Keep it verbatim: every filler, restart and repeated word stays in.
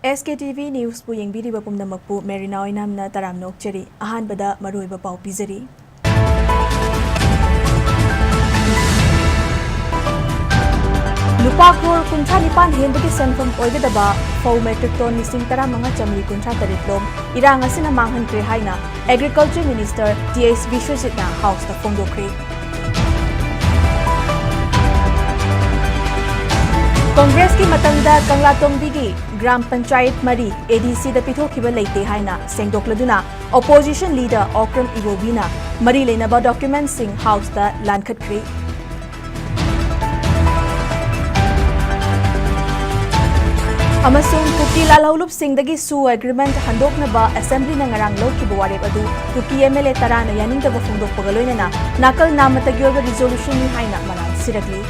ꯑꯦꯁ ꯀꯦ T V ꯅ꯭ꯌꯨꯁꯄꯨ ꯌꯦꯡꯕꯤꯔꯤꯕ ꯄꯨꯝꯅꯃꯛꯄꯨ Marina ꯑꯣꯏꯅꯥꯝꯅ ꯇꯔꯥꯝꯅ ꯑꯣꯛꯆꯔꯤ꯫ ꯑꯍꯥꯟꯕꯗ ꯃꯔꯨꯑꯣꯏꯕ ꯄꯥꯎ ꯄꯤꯖꯔꯤ꯫ ꯂꯨꯄꯥ ꯀ꯭ꯔꯣꯔ ꯀꯨꯟꯊ꯭ꯔꯥ ꯅꯤꯄꯥꯟ ꯍꯦꯟꯕꯒꯤ ꯁꯦꯟꯐꯝ ꯑꯣꯏꯒꯗꯕ ꯐꯧ metric ton ꯂꯤꯁꯤꯡ ꯇꯔꯥꯃꯉꯥ ꯆꯥꯃꯔꯤ ꯀꯨꯟꯊ꯭ꯔꯥ ꯇꯔꯦꯠ ꯂꯣꯝ ꯏꯔꯥꯡ ꯑꯁꯤꯅ ꯃꯥꯡꯍꯟꯈ꯭ꯔꯦ ꯍꯥꯏꯅ Agriculture Minister ꯇꯤ ꯑꯩꯆ ꯕꯤꯁ꯭ꯋꯖꯤꯠꯅ ꯍꯥꯎꯁꯇ ꯐꯣꯡꯗꯣꯛꯈ꯭ꯔꯦ꯫ ꯀꯪꯒ꯭ꯔꯦꯁꯀꯤ ꯃꯇꯝꯗ ꯀꯪꯂꯥꯇꯣꯡꯕꯤꯒꯤ ꯒ꯭ꯔꯥꯝ ꯄꯟꯆꯥꯌꯠ ꯃꯔꯤ ꯑꯦ ꯗꯤ ꯁꯤꯗ ꯄꯤꯊꯣꯛꯈꯤꯕ ꯂꯩꯇꯦ ꯍꯥꯏꯅ ꯁꯦꯡꯗꯣꯛꯂꯗꯨꯅ opposition leader ꯑꯣꯀ꯭ꯔꯝ ꯏꯕꯣꯕꯤꯅ ꯃꯔꯤ ꯂꯩꯅꯕ documentꯁꯤꯡ ꯍꯥꯎꯁꯇ ꯂꯥꯟꯈꯠꯈ꯭ꯔꯦ꯫ ꯑꯃꯁꯨꯡ ꯀꯨꯀꯤ ꯂꯥꯜꯍꯧꯂꯨꯞꯁꯤꯡꯗꯒꯤ ꯁꯨ ꯑꯦꯒ꯭ꯔꯤꯃꯦꯟꯠ ꯍꯟꯗꯣꯛꯅꯕ ꯑꯦꯁꯦꯝꯕ꯭ꯂꯤꯅ ꯉꯔꯥꯡ ꯂꯧꯈꯤꯕ ꯋꯥꯔꯦꯞ ꯑꯗꯨ ꯀꯨꯀꯤ ꯑꯦꯝ ꯑꯦꯜ ꯑꯦ ꯇꯔꯥꯅ ꯌꯥꯅꯤꯡꯗꯕ ꯐꯣꯡꯗꯣꯛꯄꯒ ꯂꯣꯏꯅꯅ ꯅꯥꯀꯜ ꯅꯥꯃꯠꯇꯒꯤ ꯑꯣꯏꯕ ꯔꯤꯖꯣꯂꯨꯁꯟꯅꯤ ꯍꯥꯏꯅ ꯃꯔꯥꯜ ꯁꯤꯔꯛꯂꯤ꯫